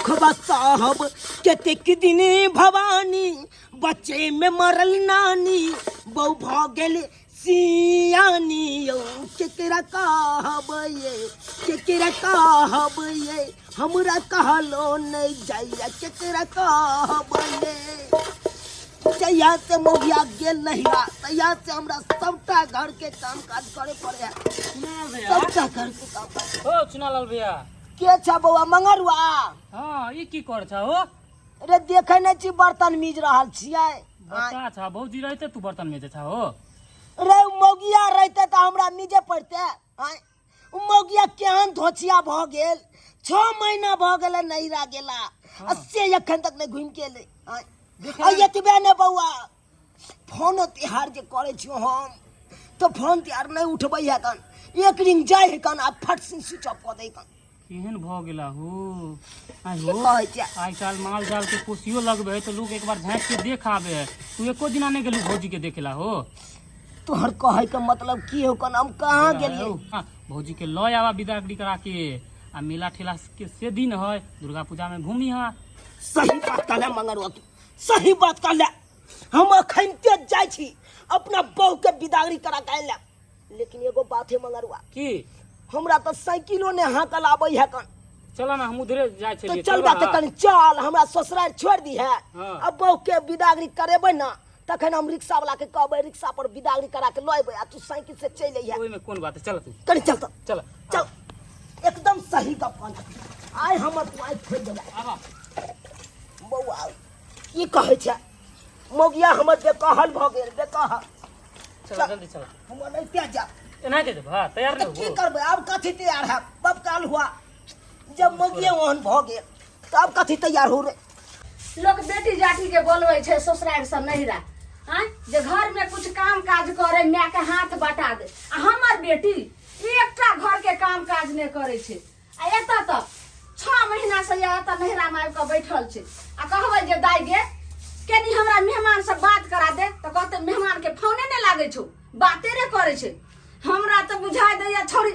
दुखबा साहब कतेक दिन भवानी बच्चे में मरल नानी बहु भऽ गेल सियानी यौ केकरा कहब ये केकरा कहब ये हमरा कहलो नहि जाइया केकरा कहब ये जहिया से मौगिया गेल नहिरा तहिया से हमरा सबटा घर के काम काज करे पड़े है चुनालाल भैया सबटा घर के काम काज ओ चुनालाल भैया के छ बौआ मंगरुआ हाँ ई की कर छ हो अरे देखे नहि छी बर्तन मीज रहल छियै बता छ भौजी रहते तू बर्तन में छ हो रे मौगिया रहते तऽ हमरा मीजे पड़ते आँय उ मौगिया केहन धोछिया भऽ गेल छओ महीना भऽ गेलै नैहरा गेला आ से एखन तक नहि घुमि के एलै आँय आ एतबे नहि बौआ फोनो तिहार जे करै छियौ हम तऽ फोन तिहार नहि उठबै है कन एक रिंग जाइ है कन आ फट से स्विच ऑफ कऽ दै कन केहन भऽ गेला हो आइ की हो कहै छै आइ काल्हि माल जाल के पोसियो लगबे है तऽ लोग एक बार झाँकि के देख आबे है तू एको दिना नहि गेलू भौजी के देखेला हो तोहर कहै के मतलब की हो कन हम कहाँ गेलियै हाँ, भौजी के लऽ आवा विदागरी करा के आ मेला ठेला के से दिन है दुर्गा पूजा में घूमी है सही बात कहले मंगरुआ तू सही बात कहले हम अखनते जाइ छी अपना बहू के विदागरी करा के आनि लेब लेकिन एगो बात है मंगरुआ की हमरा तऽ साइकिलो नहि हाँकल आबै है कन चल ना हम उधरे जाइ तो छलियै चल बा तऽ कनि चल हमरा ससुराल छोड़ि दी है हाँ। आ बहू के विदागरी करेबै ने तखन हम रिक्शा वाला के कहबै रिक्शा पर विदागरी करा के लऽ अयबै आ तू साइकिल से चलि अइहे ओहिमे कोन बात है चल तू कनि चल तऽ चल चल एकदम सही गप कहलक आइ हमर तू आइ खोलि देबै आबा बौआ की कहै छै मौगिया हमर बेकहल भऽ गेल बेकहल चल जल्दी चल हम एनाहिते जायब एनाहिते जेबह तैयार तऽ नहि की हो करबै आब कथी तैयार हैब बपकाल हुआ जब मौगिए ओहन भऽ गेल तऽ आब कथी तैयार हो रे लोक बेटी जाटी के बोलबै छै ससुरारि से नहिरा आँय जे घर में कुछ काम काज करे माय के हाथ बटा दे आ हमर बेटी एकटा घर के काम काज नहि करै छै आ एतऽ तऽ छओ महीना से या एतऽ नहिरा मे आबि कऽ बैठल छै आ कहबै जे दाइ गे कनि हमरा मेहमान से बात करा दे तऽ कहते मेहमान के फोने नहि लागै छौ बाते ने करै छै हमरा तऽ बुझाइ दैया छोड़ी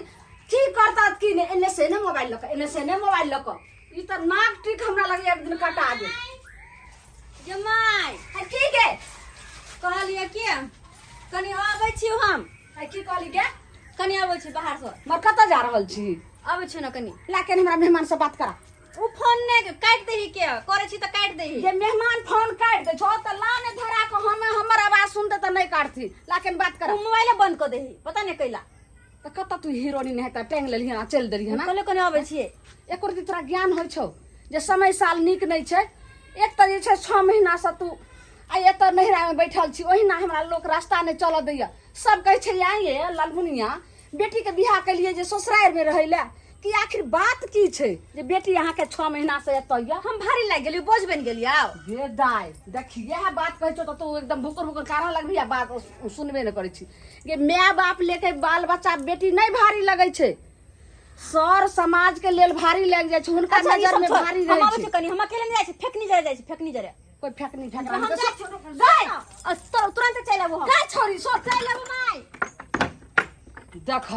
की करता की नहि एने से एने मोबाइल लऽ कऽ एने से एने मोबाइल लऽ कऽ ई तऽ नाक टीक हमरा लगैया एक दिन कटा दे जमाइ आ की गे कहलियै कि कनि आबै छी हम आ की कहली गे कनि आबै छी बाहरसँ मर कतऽ जा रहल छी आबै छी ने कनि ला कनि हमरा मेहमान से बात करा ओ फोन नहि काटि दही के करै छी तऽ काटि दही जे मेहमान फोन काटि दै छौ तऽ ला ने धरा के हम हमर आवाज सुनते तऽ नहि काटथी ला कनि बात करा ओ मोबाइले बंद कऽ दही पता नहि कैला तऽ कतऽ तू हीरोनी नहि तऽ टांग लेलही आ चलि देलही ना कहले कनि आबै छियै एको रत्ती तोरा ज्ञान होइ छौ जे समय साल नीक नहि छै एक तऽ जे छै छओ महीनासँ तू आ एतऽ नैहरामे बैठल छी ओहिना हमरा लोक रास्ता नहि चलऽ दैया सब कहै छै आइ ये ललमुनिया बेटीके बियाह केलियै जे ससुरारिमे रहै लए कि आखिर बात की छै जे बेटी अहाँके छओ महीनासँ एतऽ यऽ हम भारी लागि गेलियै बोझ बनि गेलियै आब गे दाइ देखी इएह बात कहै छौ तऽ तू एकदम भुकुर भुकुर काढ़ऽ लगबही आ बात सुनबे नहि करै छी गे माय बाप लेके बाल बच्चा बेटी नहि भारी लगै छै सर समाज के लेल भारी लागि जाइ छै हुनका अच्छा, ई नजर सब में छोड़। भारी हम रहै आबै छै छी कनि हम अकेले नहि जाइ छी फेकनी जरे जाइ छी फेकनी जरे कोई फेकनी फेकरा हम के जाइ छी दाइ आ, तुरंत चलि आबू हम का छोरी सो चलि आबू माय देख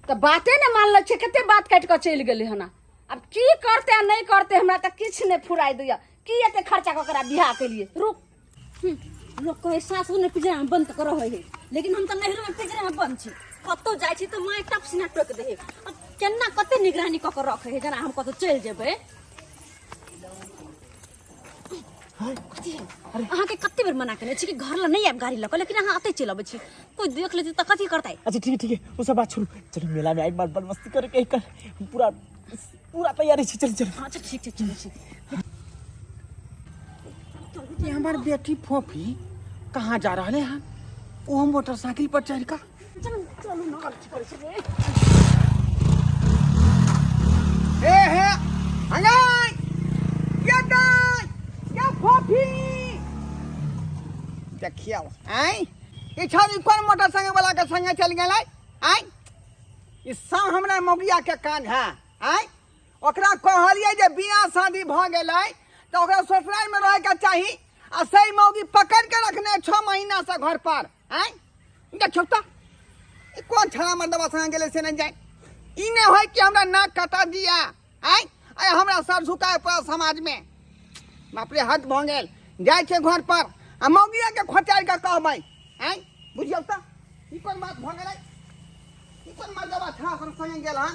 तऽ बाते ने मानल छै कते बात काटि कऽ चलि गेलै हन आब की करते आ नहि करते हमरा तऽ किछु नहि फुराइ दैया की एते खर्चा कऽ करा बियाह केलिए रुक लोक कहै सासु ने पिजरा में बंद करो है लेकिन हम तऽ नैहरो में पिजरा में बंद छी कतौ जाइ छी तऽ माय टप सिना टोक दे है अब केना कते निगरानी कऽ के रखे है जेना हम कतौ चलि जेबै कथी है? अहाँके कते बेर मना केने छी कि घर लए नहि आयब गाड़ी लऽ कऽ लेकिन अहाँ अतै चलि अबै छी कोई देख लेतै तऽ कथी करतै अच्छा ठीक है ठीक है वो सब बात छोड़ू चलो मेला में आई बार बार मस्ती करे के कर पूरा पूरा तैयारी छै चल चल अच्छा ठीक छै चलै छी ये हमार बेटी फोफी कहाँ जा रहा है वो मोटरसाइकिल पर चढ़ का ए हे हंगाई ये दाई ये फोफी देखियो आय ई छौरी कोन मोटरसाइकिल वाला के संगे चल गेलै आय ई सब हमरा मौगिया के कान है आय ओकरा कहलियै जे बियाह शादी भऽ गेलै तऽ ओकरा ससुरारिमे रहैके चाही आ सही मौगी पकड़ि के रखने छओ महीनासँ घर पर आँय देखियौ तऽ ई कोन छड़ा मर्दबा संगे गेलै से नहि जाय ई नहि होय कि हमरा नाक कटा दिया आँय आइ हमरा सर झुकाए पड़ल समाजमे। बाप रे, हद भऽ गेल। जाइ छै घर पर आ मौगियाके खोचारि कऽ कहबै। आँय बुझियौ तऽ ई कोन बात भऽ गेलै? ई कोन मर्दबा छड़ा हम संगे गेल हन?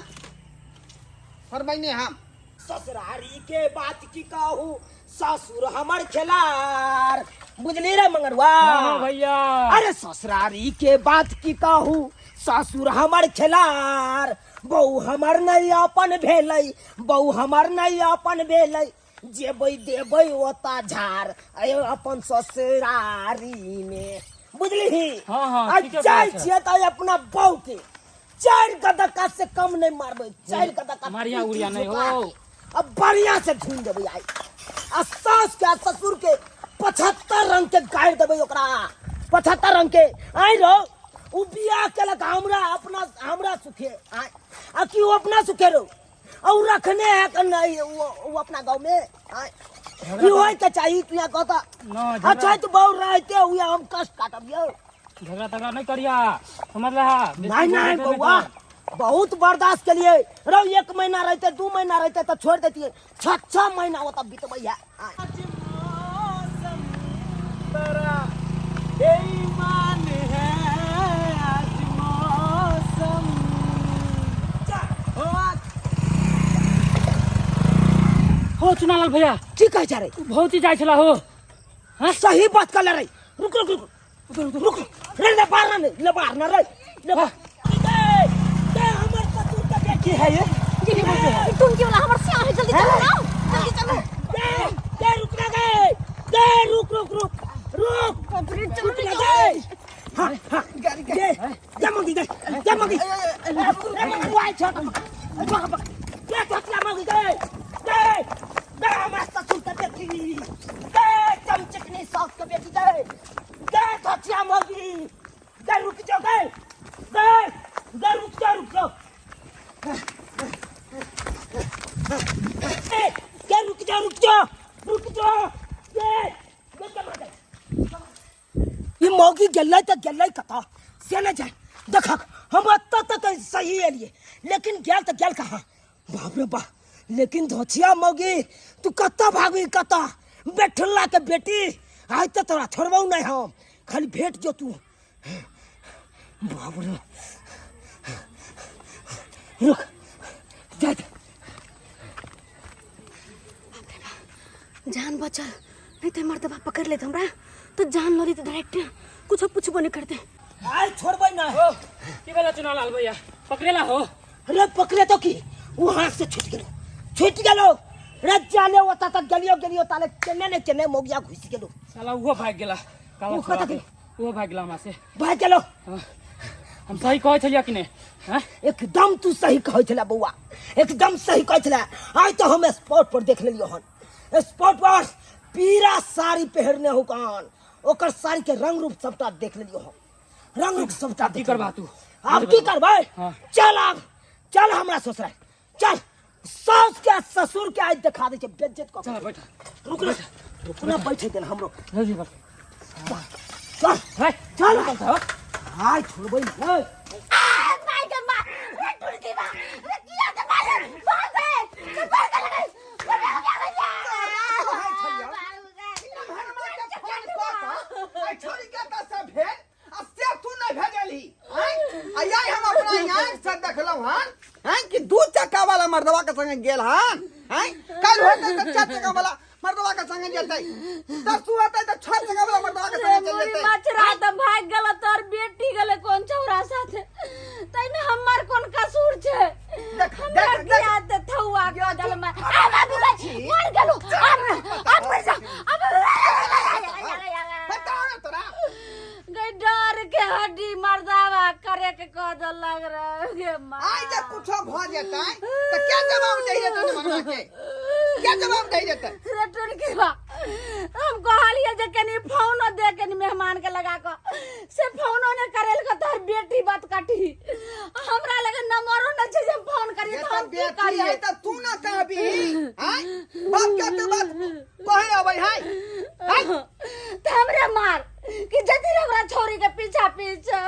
छोड़बै नहि हम। ससुरारी के बात की कहू, ससुर हमर खेलार। बुझली रे मंगरुआ? हाँ भैया। अरे ससुरारी के बात की कहू, ससुर हमर खेलार। बहू हमर नहीं अपन भेलै, बहू हमर नहीं अपन भेलै, जेबै देबै ओता झार अयो अपन ससुरारी में। बुझली? हाँ, हाँ, आ ठीके जाइ कहै छै। छियै तऽ अपना बहू के 4 गदक्का से कम नहीं मारबै। 4 गदक्का मारिया उरिया नहीं झुका हो। के। अब बढ़िया से ढूंढ देबै आइ। आ सास के आ ससुर के 75 रंग के गाड़ि देबै ओकरा, 75 रंग के। आइ रौ, उ बियाह केलक हमरा अपना हमरा सुखे आइ, आ कि उ अपना सुखे रौ? और रखने है कि नहीं वो अपना गांव में आय। ई होय के चाही। तू यहाँ कहता ना, झगड़ा- अच्छा तो बहु रहते हुए हम कष्ट काटब यौ। झगड़ा तगड़ा नहीं करिया, समझ रहा? नहीं नहीं बउआ, बहुत बर्दाश्त के लिए रहो। 1 महीना रहते, 2 महीना रहते तो छोड़ देती। 6-6 महीना होता बीतबै है। आज मौसम बड़ा बेईमान है, आज मौसम हो आज। हो चुनालाल भैया। की कहै छै रे? भौजी जाइ छला हो। हाँ, सही बात कर रे। रुक रुक रुक रुक रुक रे, ले बाहर ना, ले बाहर ना रे, ले बाहर। दे दे हमर ससुर के बेटी है ये। तुम क्यों ला हमर सियाह है, जल्दी चलो ना, जल्दी चलो। दे दे रुक ना दे दे रुक रुक रुक रुक रुक ना दे। हाँ हाँ दे दे मंगी दे दे मंगी दे मंगी वाई छोड़ पकड़ पकड़ दे तोतला मंगी दे दे दे हमर ससुर के बेटी दे, चमचकनी सास के बेटी दे दे तोतला मंगी दे। रुक जाओ दे दे दे रुक जाओ रुक जाओ ए, दे रुक जाओ रुक जाओ रुक जाओ दे दे दे दे। ई मौगी गेलै तऽ गेलै कतऽ से नहि जाय। देखक हम एतऽ तक सही एलियै, लेकिन गेल तऽ गेल कहाँ? बाप रे बाप। लेकिन धोछिया मौगी, तू कतऽ भागबी कतऽ? बेठुल्ला के बेटी, आइ तऽ तोरा छोड़बौ नहि हम, खाली भेट जो तू। बाप रे, रुक जा। जान बचल, नहीं तो मर्दबा पकड़ लेत हमरा तो जान लड़ी तो डायरेक्ट कुछो पूछबो नहीं करते। आइ छोड़बै ना। हो की भेला चुनालाल भैया, पकड़ेला हो? अरे पकड़े तो की, वो हाथ से छूट गेलो, छूट गेलो रे। जाने ओता तक गेलियो गेलियो ताले केने ने केने मोगिया घुसि गेलो। साला उहो भाग गेला। काला उ छोड़ा कतऽ के। गेल? उहो भाग गेला हमरा से। भाग गेलो। हाँ। हम सही कहै छलियै कि नहि? हाँ? एकदम तू सही कहै छला बौआ, एकदम सही कहै छला। आइ तो हम स्पॉट पर देख लेलियो हन, स्पॉट पर पीरा साड़ी पहिरने हो कान, ओकर साड़ी के रंग रूप सबटा देख लेलियो हम, रंग रूप सबटा की देख करबा लेलियो। तू? आब की करबै? हाँ। चल आब चल हमरा ससुराल चल, सास के ससुर के आज देखा दै छै बेज्जत कऽ। चल बैठ। रुक ना, रुक ना, बैठे देन हमरो। जल्दी बैठ। चल है चल। चल हो। आइ छोड़बै नहि। छोड़ी के तऽ से भेल आ से तू नहि भेजलही। आँय? आ यही हम अपना आँखि से देखलहुँ हन, आँय, कि 2 चक्का वाला मर्दवा के संगे गेल हन। आँय, काल्हि होतै तऽ 4 चक्का वाला मर्दवा के संगे जेतै, तरसू होतै तऽ 6 चक्का वाला मर्दवा के संगे चलि जेतै। मछरा तऽ भागि गेल, तोर बेटी गेलै कोन चौरा साथे, ताहिमे हमर कोन कसूर छै? देख, हमरा देख, देख। किया ते थौआ कऽ देलमे? आ बाबू गै, मर गेलौ, आब आब मर जा, आब। बताओ ना तोरा गै डर के हड्डी मर्दावा करे के कह देलक रे गे माँ। आइ जे कुछो भऽ जेतै तऽ क्या जवाब दै जेतै मरवा के? क्या जवाब दै जेतै? रे टुनकी बा, हम कहलिए जे कनी फोनो दे कनी मेहमान के लगा कऽ, से फोनो ने करेल के तोहर बेटी बात काटी। हमरा लगे नंबरो न छै जे हम फोन करिए, ये तऽ तऽ हम की बेटी करिए? है तऽ तू ना कहबी? आँय, बाप के तऽ बात कहे अबै है? आँय? तऽ हमरे मार कि जति हमरा छोरी के पीछा पीछा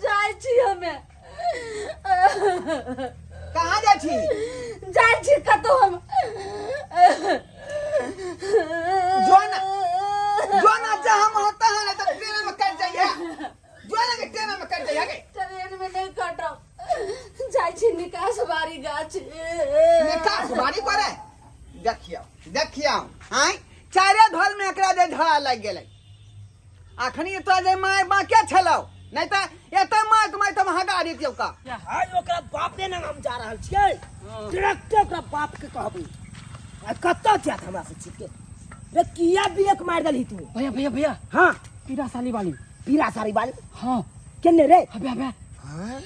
जाइ छी हमे। कहाँ जाइ छी? छी कतौ हम। जो ना, जो ना जा हम होता है नहीं तो ट्रेन में कट जाइए। जो ना के ट्रेन में कट जाइए गे। ट्रेन में नहीं कटब, जाइ छी निकास बारी गाछ। निकास बारी करे। देखियो देखियो, आय चारे धोल में एकरा जे झड़ा लग गेलै। अखनी तो जे my बाके छलौ, नहीं त एते my तुम्हारे तो हगा दितियौ का। आइ ओकरा बापे लग हम जा रहल छियै, डायरेक्टे ओकरा बाप के कहबै। आ कतऽ जायत हमरा से छिपके रे? किया ब्रेक मारि देलही तू? भैया भैया भैया। हाँ। पीरा साली वाली। पीरा साड़ी वाली? हाँ। केने रे? अबे अबे। हाँ?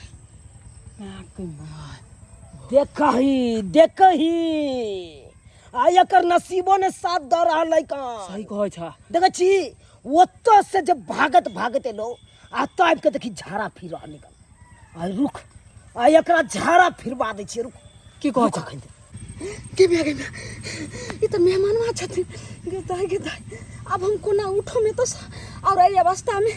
देखही देखही, आ एकर नसीबो ने साथ दऽ रहल है का। सही कहै छ। देखै छी ओतऽ से जब भागत भागत एलो आ तऽ आबि कऽ देखी झाड़ा फिर रहल निकल। आ रुक, आ एकरा झाड़ा फिरवा दै छियै, रुक। की कहै छ? अखन के भए गेल? ई तऽ मेहमानवा छथिन। गे दाइ गे दाइ, आब हम कोना उठम एतऽसँ? आओर एहि अवस्थामे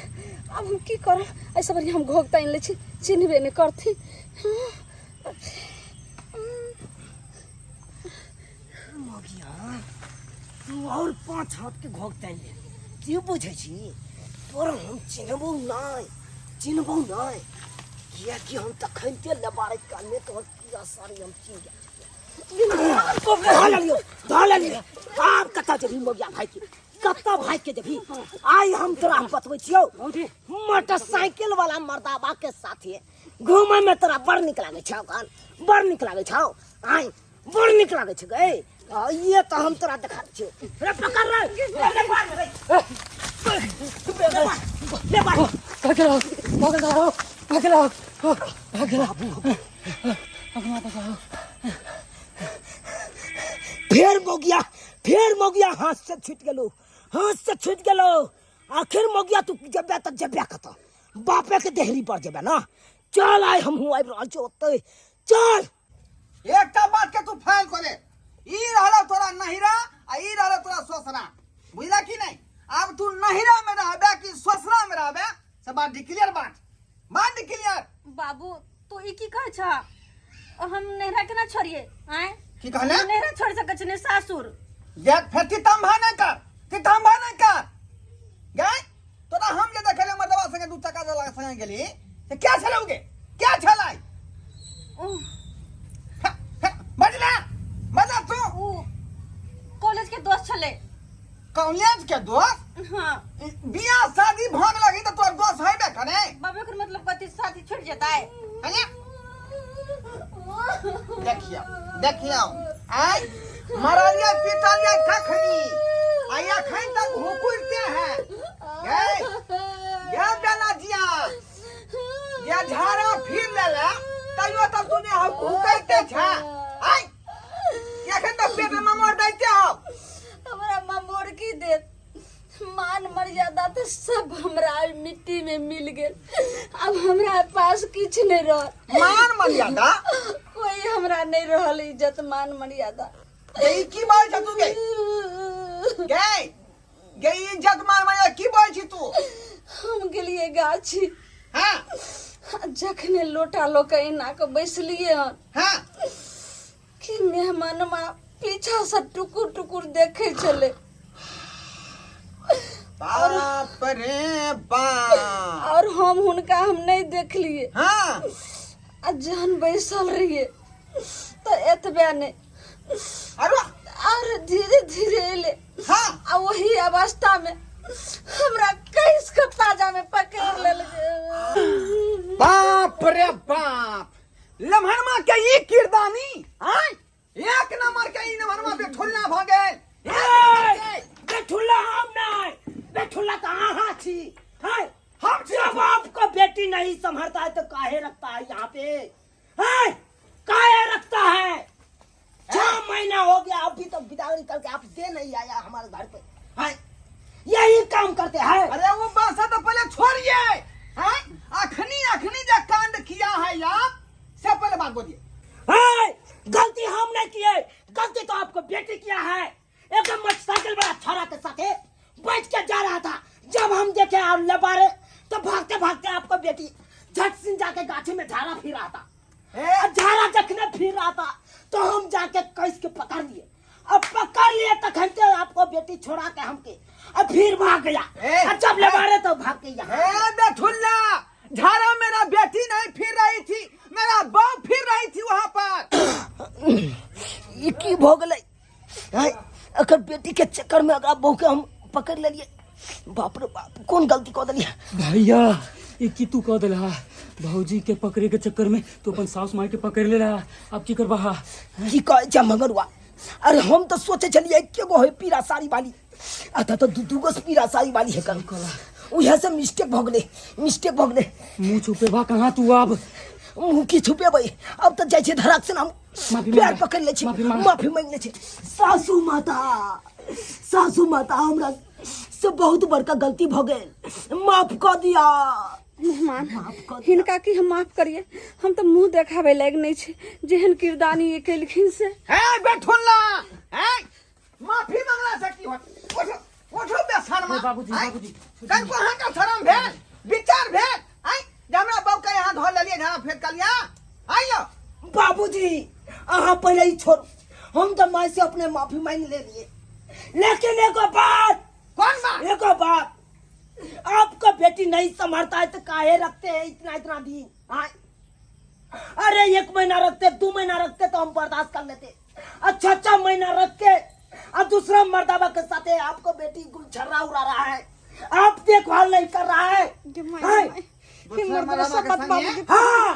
आब हम की करब? एहिसँ बढ़िआँ हम घोघ तानि लै छी, चिन्हबे नहि करथिन। मगिया, तू और 5 हाथ के घोघ तानि ले। की बुझै छी तोरा हम चिन्हबौ नहि, चिन्हबौ नहि, किएकि हम तखनते लेबारै कालमे तोहर कीड़ा सारी हम चिन्ह गेल छियौ। धऽ लेलियौ, धऽ लेलियौ। आब कतऽ जेबही मगिया भाई के? कतऽ भाई के जेबही? आइ हम तोरा हम बतबै छियौ, मोटरसाइकिल वाला मर्दाबा के साथे घूमे में तोरा बड़ नीक लागै छौ कान, बड़ नीक लागै छौ। आइ बड़ नीक लागै छै गै। आ, ये तऽ हम तोरा देखा दै छियौ। रे पकड़ रे, रे मार रे, ले मार, ले मार। पकड़ो पकड़ो पकड़ो पकड़ो। फेर मोगिया, फेर मोगिया हाथ से छूट गेलो, हाथ से छूट गेलो। आखिर मोगिया तू जेबे तऽ जेबे कतऽ? बापे के देहरी पर जेबे ना? चल, आइ हमहूँ आबि रहल छी ओतै, चल। एकटा बात के तू फाइल करे, ई रहलो तोरा नहिरा आ ई रहलो तोरा ससुरा, बुझला कि नहीं? अब तू नहिरा में रहबे कि ससुरा में रहबे से बात डिक्लियर, बात बात डिक्लियर। बाबू, तू ई की कहै छ? हम नैहरा केना छोड़िए? आय की कहले? हम नैहरा छोड़ सकै छी ने सासुर। देख, फेर तितम्भा नहीं कर, तितम्भा नहीं कर गए। तोरा हम जे देखले मर्दवा संगे दू चक्का वाला संगे गेली से क्या छलौगे? क्या छलै? उह, बजला बजला तू। उ कॉलेज के दोस्त छलै। कॉलेज के दोस्त? हाँ। बियाह शादी भग लगी तो तोर दोस्त हेबे करे। बाबू, एकर मतलब कथी, शादी छूट जेतै? अरे देखियो देखियो, आय मरलिया पिटलिया कखनी आ अखन तक हुकुरते हैं। गए ये बेला जिया ये झाड़ा फिर लेला तैयो तब तूने हुकैते छा। आय अखन तक पेट में ममोर दैते हो। हमरा ममोर की देत? मान मर्यादा तो सब हमरा ओहि मिट्टी में मिल गेल, अब हमरा पास किछु नहीं रहल। मान मर्यादा? कोई हमरा नहीं रहल इज्जत मान मर्यादा। ई की बात छ तू गे? गे गे इज्जत मान मर्यादा की बोल छी तू? हम गेलिए गाछी। हाँ। जखने लोटा लऽ के एना के बैसलिए हन हाँ कि मेहमानमा पीछा से टुकुर टुकुर देखे छले। बाप रे बाप। और हम हुनका हम नहीं देखलिए। हाँ। आ जहन बैसल रहिए तो एतबे नहीं, अरे और धीरे धीरे एले। हाँ। आ वही अवस्था में हमरा कैस के पाजा में पकड़ लेल। बाप रे बाप, लम्हरमा के ई किरदानी आय एक नंबर के ई लम्हरमा बेठुल्ला भ गेल। बेठुल्ला हम नहीं, बेठुल्ला तो अहाँ छी। है हम छी। जब आपको बेटी नहीं संभरता है तो काहे रखता है यहाँ पे? है काहे रखता है? 6 महीना हो गया, अभी तक विदाई करके आप दे नहीं आया हमारे घर पे। है यही काम करते हैं। अरे वो बासा तो पहले छोड़िए, हैं अखनी अखनी जो कांड किया है आप से पहले बात बोलिए। है गलती हम नहीं किए, गलती तो आपको बेटी किया है। एकदम मोटरसाइकिल वाला छोरा के साथ बैठ के जा रहा था, जब हम देखे आप लबारे तो भागते भागते आपको बेटी झट सिंह जाके गाछी में झाड़ा फिर रहा था। ए? झाड़ा जखने फिर रहा था तो हम जाके कैसे कस के पकड़ लिए। अब पकड़ लिए तखन तो आपको बेटी छोड़ा के हमके अब फिर भाग गया। ए, अब जब ले ए, मारे तो भाग के यहाँ। ए बेठुल्ला, झाड़ा मेरा बेटी नहीं फिर रही थी, मेरा बहू फिर रही थी वहां पर। ई की भऽ गेलै? आँय, एकर बेटी के चक्कर में एकरा बहू के हम पकड़ लेलियै। बाप रे बाप, कोन गलती कऽ देलियै? भैया, ई की तू कह देलहा? भौजी के पकड़े के चक्कर में तू अपन सास माय के पकड़ ले रहा, अब की करबा? की कहै छै मगरुआ? अरे हम तऽ सोचै छलियै एके गो है पीरा साड़ी वाली, आ तऽ दू दू गो पीरा साड़ी वाली है। कल उएह से मिस्टेक भऽ गेलै, मिस्टेक भऽ गेलै। मुँह छुपेबा कहाँ तू अब? मुँह की छुपेबै? अब तऽ जाइ छियै धड़ाक से हम माफी पैर मांग। पकड़ लै छी। माफी मांग। माफी मांगि लै छी। सासू माता, सासू माता, हमरा से बहुत बड़का गलती भऽ गेल, माफ कऽ दिया। मेहमान, माफ कऽ दिया। हिनका की हम माफ करिए? हम तऽ मुंह देखाबै लायक नहि छै, जेहन किरदानी ई केलखिन से। ए बेठुल्ला, ए माफी मांगला से की होत? उठो उठो बेशर्मा। ए, बाबूजी, आँय? बाबूजी। कनको अहाँके शरम भेल, विचार भेल? आँय, जे हमरा बहू के यहाँ धऽ लेलियै, झाड़ा फेंक कलिया आइयो। बाबूजी, अहाँ पहिले ई छोड़ू, हम तऽ माय से अपने माफी मांगि लेलिए, लेकिन एगो बात। कोन बात? एगो बात, आपका बेटी नहीं संभलता है तो काहे रखते हैं इतना इतना दिन? आय? अरे 1 महीना रखते, 2 महीना रखते तो हम बर्दाश्त कर लेते। अच्छा अच्छा महीना रख के अब दूसरा मर्दाबा के साथ है, आपको बेटी गुलछर्रा उड़ा रहा है, आप देखभाल नहीं कर रहा है। गे my, आय? My. दूसरा हिम्मत मर्दाबा के शपथ संगे? बाबूजी। हाँ।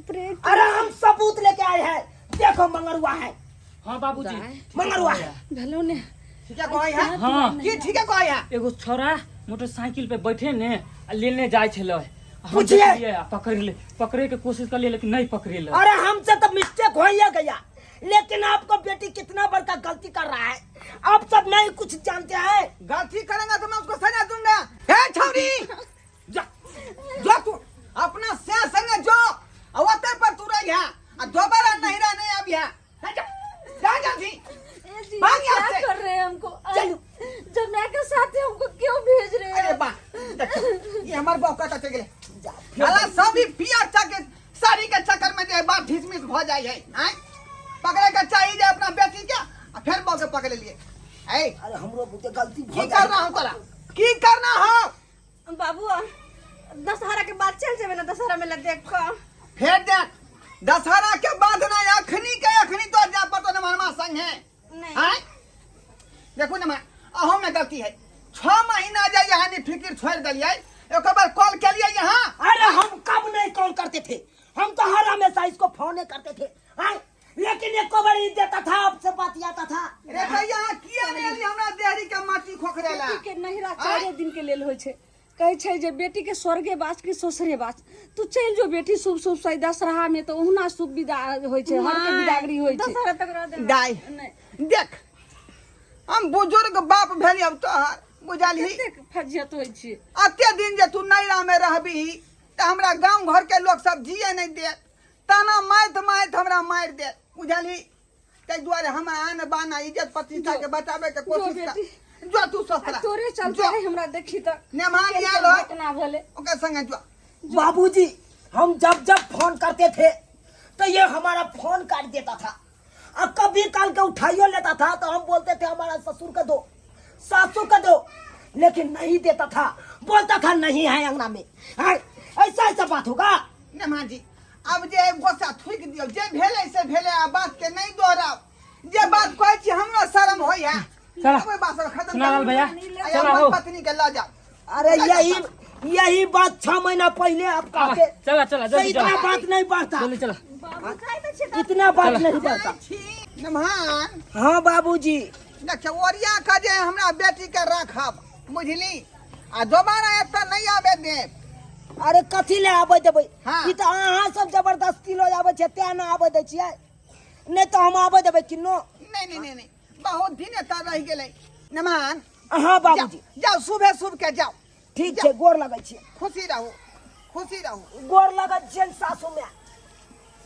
प्रेत। अरे हम सबूत लेके आए हैं, देखो मंगरुआ है। हाँ बाबूजी, मंगरुआ है। भेलो ने। ठीक है कहै है? हाँ। की ठीक है कहै है? एगो छोरा मोटरसाइकिल पे बैठे ने आ लेने जाय छलै, हम पूछिए। देखलियै आ पकड़ ले, पकड़े के कोशिश करलियै लेकिन नहीं पकड़ेलै। अरे हमसे तो मिस्टेक हो ही गया, लेकिन आपको बेटी कितना बड़का गलती कर रहा है, आप सब नहीं कुछ जानते हैं। गलती करेगा तो मैं उसको सजा दूंगा। हे छौरी, जा जा तू अपना से संगे जो आ ओतै पर तू रही है आ दोबारा नहीं रह नहीं अभी है। जा जा जल्दी। ए जी, भाग क्या यहाँ से। कर रहे हैं हमको? चलो। जब मैं के साथ है हमको क्यों भेज रहे हैं? अरे बा, देखो ये हमार बाप का चल गेलै। साला सब ही पियर चके साड़ी के चक्कर में जे बात ढिसमिस भ जाय है। आय पकड़े के चाहिए जे अपना बेटी के आ फिर बाप के पकड़ लिए। ए अरे हमरो बुझे गलती की भ जाए। करना हो तोरा? की करना हो? बाबू, दशहरा के बाद चल जेबे ना, दशहरा मेला देख कऽ। फेर देख दशहरा के बाद ना, अखनी के अखनी तो जा पतो न मनमा संग है। नहीं। आय देखू न मां, अहो में गलती है। 6 महीना जे यहाँ नहीं फिकिर छोड़ दिलियै, एक बार कॉल केलियै यहाँ? अरे हम कब नहीं कॉल करते थे, हम तो हर हमेशा इसको फोन करते थे। आय? लेकिन एको बार ही देता था, आपसे बात आता था। रे भैया, किया नहीं एली हमरा देहरी के माटी खोखरेला? बेटी के नहिरा 4 दिन के लेल होइ छै। कहै छै जे बेटी के स्वर्गे बास कि ससुरे बास। तू चलि जो बेटी, शुभ शुभ सही दशहरा में तऽ ओहुना शुभ विदा होइ छै, हर के विदागरी होइ छै। दशहरा तक रह देना। दाई नहि। देख, हम बुजुर्ग बाप भेलियौ तोहर, बुझलही? कतेक फजियत होइ छै। अते दिन जे तू नैरा में रहबही तऽ हमरा गांव घर के लोग सब जिए नहीं देत, ताना मारैत मारैत हमरा मारि देत, बुझलही? ताहि दुआरे हम आन बान आ इज्जत प्रतिष्ठा के बचाबे के कोशिश कर। बेटी। जो तू ससुरा। आ तोरे चलते जो। है हमरा देखी तऽ मेहमान केहन आयल हो। घटना भेलै। ओकर संगे जो। बाबूजी, हम जब जब फोन करते थे तो ये हमारा फोन काट देता था, और कभी काल के उठाइयो लेता था तो हम बोलते थे हमारा ससुर का दो, सासू का दो, लेकिन नहीं देता था, बोलता था नहीं है अंगना में। हाँ, ऐसा ऐसा बात होगा? नेमा जी, अब जे गोस्सा थूकि दियौ, जे भेलै से भेलै, आ बात के नहीं दोहराउ। जे बात कहै छी हमरो शर्म होय है। चला। अब ओहि बात सब खत्म सुना लाल करू। भैया, आ चला अपन हो। पत्नी के लऽ जाउ। अरे यही यही बात 6 महीना पहले आप आवा, कहते चला चला तो जल्दी इतना चला, बात नहीं बढ़ता। जल्दी चला। बाबू खाइ तऽ छै। इतना बात चला। नहीं बढ़ता। जाइ छी नमहान। हाँ बाबूजी। देखियौ, ओरिया के जे हमरा बेटी के राखब, बुझली? आ दोबारा एतऽ नहि आबे देब। अरे कथी ले आबै देबै? हाँ। ई तऽ अहाँ सब जबरदस्ती लऽ आबै छियै तें ने आबै दै छियै, नहि तऽ हम आबै देबै किन्नो? नहीं नहीं नहीं नहीं, बहुत दिन एतऽ रहि गेलै नमहान। हाँ बाबूजी। जाओ, सुबह सुबह के जाओ। ठीक छै, गोर लगै छियै। खुशी रहू, खुशी रहू। गोर लगै छियनि सासू माय।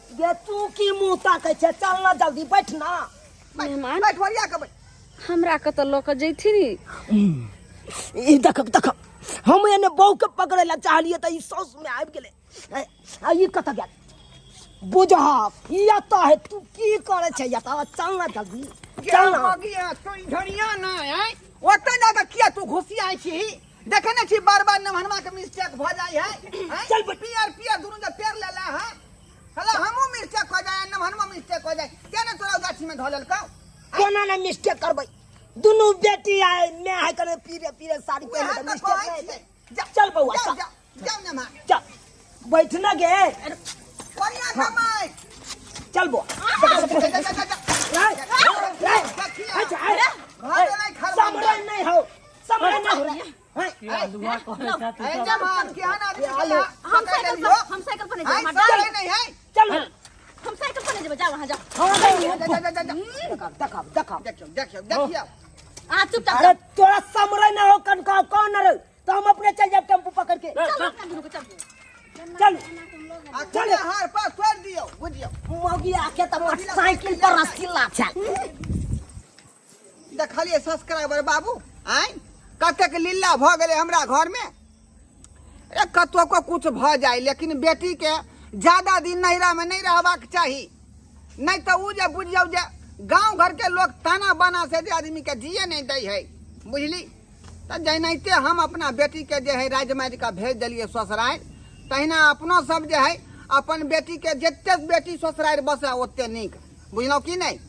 गे तू की मुँह ताकै छै? चल ना जल्दी, बैठ ना। मेहमान। बैठ, ओरिया के बैठ। हमरा कतऽ लऽ कऽ जैथिन? ई देख देख, हम एने बहू के पकड़े ला चाहलिए तऽ ई साउस में आबि गेलै। आ ई कतऽ गेल? बुझहक एतऽ है तू की करै छै एतऽ चल ना जल्दी चल ना मगिया तू इधरिया ना आय ओतऽ जाके किया तू घुसियाइ छी देखे ने छी बार बार नमहनमा के मिस्टेक भ जाइ है आँय? चल बे। पियर पियर दुनू जे पेड़ लेला है साला हमहूँ मिस्टेक हो जाए नमहनमा मिस्टेक हो जाए क्या ने तोरा गाछी में धऽ लेलकौ कोना ने मिस्टेक करबै दुनू बेटी आए मैं है करे पीरे पीरे साड़ी उएह पहने तऽ मिस्टेक कहै नहीं छियै। हेतै। जा, चल बौआ जाउ चल जाउ जाउ नमहर चल बैठ ना गे बढ़िया कमाइ चल बौआ जा, जा, जा, जा, जा। रे, रे, अच्छा, अरे, घर नहीं खरबंदा। समरे नहीं हो समरे नहीं हो रे हैं? के आलुआ कहै छा तू ए सब? जवान केहन आदमी के आलू। हम पकड़ साइकिल लेलियो? पर हम साइकिल पर नहीं आइ जेबै सड़े नहीं है चल हम साइकिल पर नहीं जेबै जाओ वहाँ जाओ हाँ जा, जा, जा, जा, जा। देखा देखा देखा देखियौ देखियौ देखियौ आ चुपचाप अरे तोरा समरे ना हो कनका कौन रे तो हम अपने चल जाए टेम्पू पकड़ के चल अपना दुनू के चल चल आ चले हार पर तोड़ दियौ बुझियौ मौगी आके तो मोटरसाइकिल पर रस्सी ला चल देखलियै सब्सक्राइबर बाबू आँय कतेक लीला भऽ गेलै हमरा घरमे अरे कतहु को कुछ भऽ जाय लेकिन बेटीके ज्यादा दिन नैहरामे नहि रहबाक चाही नहि तऽ ओ जे बुझियौ जे गाँव घरके लोक ताना बाना से जे आदमीके जिए नहि दै है बुझली तऽ जेनाहिते हम अपना बेटीके जे है राजि मारि कऽ भेज देलियै ससुरारि तहिना अपनो सब जे है अपन बेटीके जतेक बेटी ससुरारि बसै ओतेक नीक बुझलहुँ कि नहि।